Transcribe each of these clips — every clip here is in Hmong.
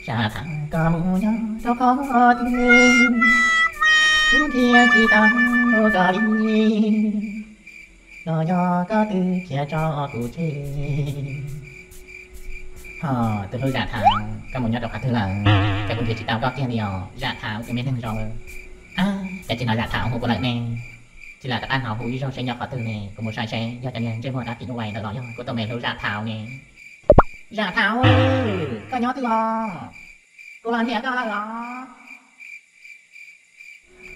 Zam thaum koj mus nyob rau qhov twg, kuv thiaj tsis tau mus txog li, los yog koj twb khiav tso kuv tseg. Ho tus hlub Zam Thaum, koj mus nyob rau qhov twg lawm, cas kuv nrhiav tsis tau koj kiag li os Zam Thaum, tus me neeg zoo. Cas tsis hnov Zam Thaum hu kuv lawm ne? Tsis lam rov qab hnov hu ib zaug seb nyob qhov twg ne, kuv mus saib seb yog cov niag ntsej muag dab phim nyuj vais ntawd los yog kuv tus me hlub Zam Thaum ne. Zam Thaum, koj nyob twg os? Kuv los nrhiav koj lawm os.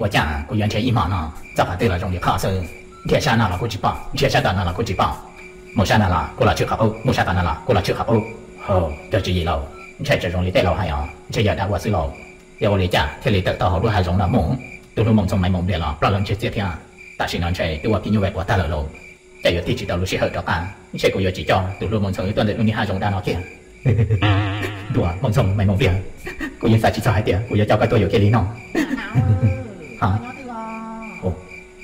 Ua cas kuv yuav nrhiav ib hmo no txog qhov twg los zoo li qhov xwb. Nrhiav sab no los kuj tsis pom, nrhiav sab tom no los kuj tsis pom, mus sab no los kuj los tshwm qhov qub, mus sab tom no los kuj los tshwm qhov qub. Hos, yog tswv yim lauj, ntshai tsam zoo li tej laus hais os, ntshe yog dab ua xwb lauj. Yog ua li cas thiaj li tawm tau hauv lub hav zoov no mus? Tus hlub Moos Ntxhoo Maiv Moos Nplias los ploj lawm ntsej txiaj thiab. Tam sim no ntshe twb ua phim nyuj vais quav tag lawm lauj. Cas yuav tig tsis tau lub sij hawm rov qab, ntshe kuv yuav tsis coj tus hlub Moos Ntxhoo wb tuaj ntawm lub niag hav zoov dab no kiag. Tus Moos Ntxhoo Maiv Moos Nplias, kuv yeej xav tsis txog hais tias kuv yuav coj koj tuaj yuam kiag li no.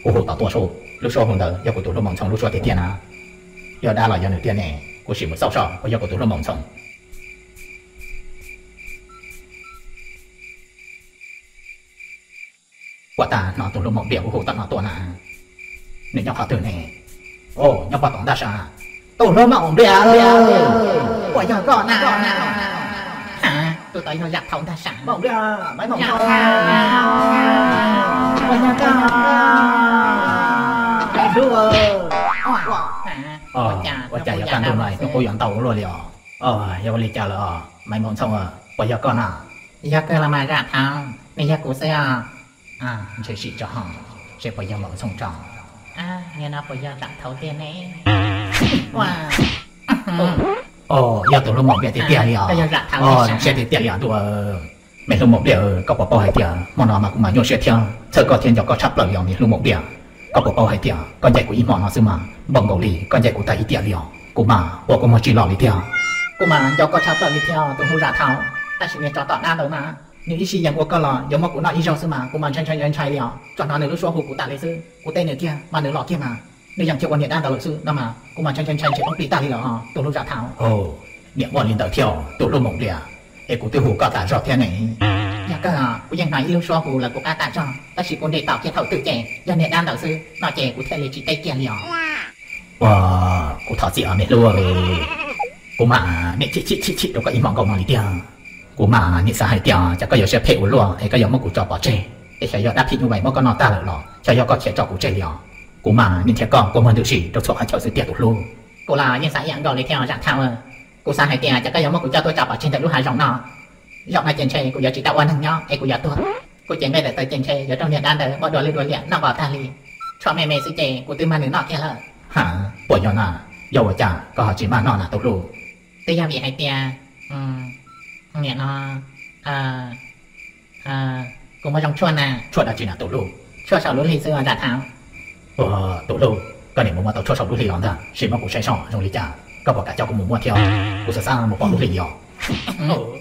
Kuv hu tom tuaj sub, lub suab hu ntawd yog kuv tus hlub Moos Ntxhoo lub suab tiag tiag na. Yog dab los yog nws tiag ne? Kuv sim mus xauj soj puas yog kuv tus hlub Moos Ntxhoo. Puas tas hnov tus hlub Moos Nplias hu hu tom no tuaj na? Nws nyob qhov twg ne? Nyob pog tom ntaj sa. Tus hlub Moos Nplias, puas yog koj na? Tus tod yog Zam Thaum ntag sav. Moos Nplias, Maiv Moos Ntxhoo, puas yog koj? Hlub, ua cas yuav kaj ntug no hnub qub yuav ntau ua luaj li os? Yog ua li cas lawm os Maiv Moos Ntxhoo, puas yog koj na? Yog kawg los mas Zam Thaum, nws yog kuv xwb os. Ntshe sim tso ho, seb puas yog Moos Ntxhoo tso. Niag no puas yog Zam Thaum tiag ne? Yog tus hlub Moos Nplias tiag tiag li os. Zoo siab tiag tiag li os ntuj. Me hlub Moos Nplias, koj puas paub hais tias hmo no mas kuv mas nyuaj siab thiab txhawj koj thiab nco koj tshaj plaws li os me hlub Moos Nplias. Koj puas paub hais tias koj ncaim kuv ib hmo no xwb mas npaum nkaus li koj ncaim kuv tag ib tiam li os. Kuv mas ua kua muag tsis los li thiab. Kuv mas nco koj tshaj plaws li thiab tus hlub Zam Thaum, tab sis niag tsov tom dab ntawd mas nws ib sij yees ua koj los yuav muab kuv noj ib zaug xwb mas kuv mas ntshai ntshai ntshai ntshai li os. Tsuas hnov nws lub suab hu kuv tas li xwb, kuv teb nws kiag mas nws los kiag mas nws yeej khiav ua niag dab ntawd lawm xwb no mas kuv mas ntshai ntshai ntshai ntshai poob plig tag li lawm os tus hlub Zam Thaum. Niam muaj li ntawd thiab tus hlub Moos Nplias, es kuv twb hu koj tas zog thiab ne. Yog kawg, kuv yeej hnov ib lub suab hu lawv kuv qab tas zog tab sis kuv nres tom kiag thaum twg ces yog niag dab ntawd xwb no ces kuv thiaj li tsis teb kiag li os. Ua, kuv thov txim os me hlub, kuv mas niam chim chim chim chim rau koj ib hmos nkaus no li tiag. Kuv mas niam xav hais tias cas koj yuav siab phem ua luaj es koj yuav muab kuv tso pov tseg, es xyov yog dab phim nyuj vais muab koj noj tag lawm los xyov yog koj khiav tso kuv tseg li os. Kuv mas niam nrhiav koj kua muag ntws si rau txhua qhov chaw xwb tiag tus hlub. Kuv los yeej xav ib yam nkaus li thiab Zam Thaum. Kuv xav hais tias cas koj yuav muab kuv coj tuaj tso pov tseg ntawm lub hav zoov no. Zaum no ces ntshe kuv yuav tsis tau ua neeg nyob es kuv yuav tuag. Kuv cev nqaij tawm taw ces ntshe yuav raug niag dab ntawd muab dua lwj dua liam noj nqos tag li. Tshuav me me xwb ces kuv twb mag nws noj kiag lawm. Ha, puas yog na? Yog ua cas koj ho tsis mag noj na tus hlub? Twb yog vim hais tias, niam no, kuv muaj zoo tshuaj na. Tshuaj dab tsi na tus hlub? Tshuaj saum lub hli xwb os Zam Thaum. Tus hlub, koj niam mus muab tau tshuaj saum lub hli los ntag, sim muab kuv saib soj zoo li cas koj puas kam coj kuv mus muab thiab? Kuv xav xav mus pom lub hli os.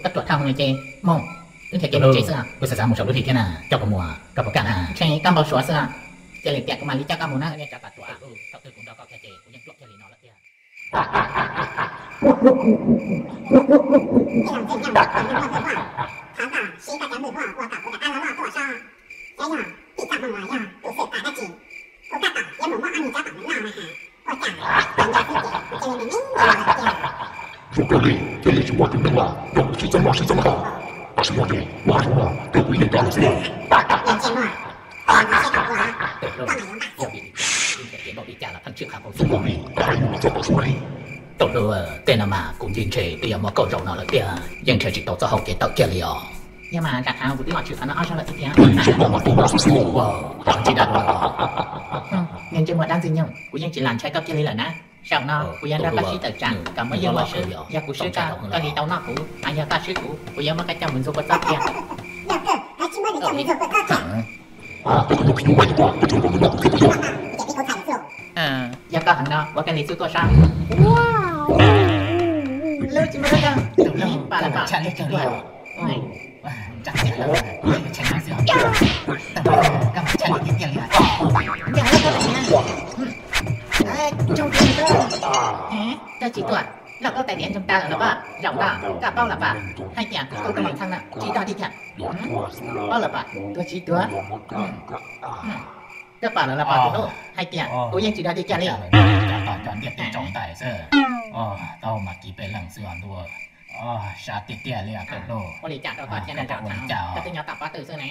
Koj ruam dhau no ces mus, wb nrhiav kev mus tsev xwb. Kuv xav xav mus saum lub hli thiab na, coj kuv mus koj puas kam na? Ntshe koj npau suav xwb, cia li tiam kuv mam li coj koj mus na. Niag tsov tom tuaj, thaum twg kuv nrog koj kiag ces kuv yeej ruam kiag li no lawm tiag. Thov kom sib koj cov npwj huaj ua kom kuv rov qab los loj tuaj soj. Xyov yog tim txaj muag los yog tus xwm tas dab tsi, kuv tab tom yuav mus muab ob niag tsov tom ntawd noj na has. Ua cas kuv nco xwb ces kuv cia li me me nco los tiag. Zoo kawg li, cia li tsis muaj tus neeg los yog kuv sib txeeb los sib txeeb ho. Tam sim no ces lub hav zoov no ces kuv ib leeg rov lawm xwb. Niag ntsej muag, koj npau siab rau kuv los koj mas yuav npaj xwb. Zoo kawg li, koj hais mus los txog tau sub li. Tus hlub, tej no mas kuv ntshe ntshe twb yuav muab koj zaum no lawm tiag, yeej nrhiav tsis tau txoj hau kev tawm kiag li os. Yog mas Zam Thaum, kuv twb los tshwm qhov no ob zaug lawm thiab. Zoo no mas tus hlub xwb xwb los ua tsis dag dua lawm. Niag ntsej muag dab ntxwg nyoog, kuv yeej tsis lam ntshai koj kiag li lawm na. Zaum no kuv yuav nrog koj sib tawm tsam kom muaj yeej muaj swb, yog kuv swb koj, koj li tau noj kuv, mas yog koj swb kuv, kuv yuav muab koj coj mus ntxuag kua txob kiag. Yog koj heev no ua koj li xwb tuaj sab. Lub tsis muaj koj, tus lub pa la pa tshaj li kawg li. Koj mas tshaj li tiag tiag li. Koj tsis tuaj. Lauj kaub tais diav ntsoog tas lawm los pom, zaum no koj paub los pom, hais tias kuv kuj tuaj mus txheeb na, tsis dog dig kiag. Paub los pom, tuag tsis tuag. Koj pom lawm los pom tus hlub, hais tias kuv yeej tsis dog dig kiag li. Cov tom cov ntiaj teb tsaus ntais xwb, tau mas kiv peb leeg xwb os ntuj. Sab tiag tiag li os tus hlub. Ua li cas rau koj thiab na, koj twb nyob tom pob tw xwb ne.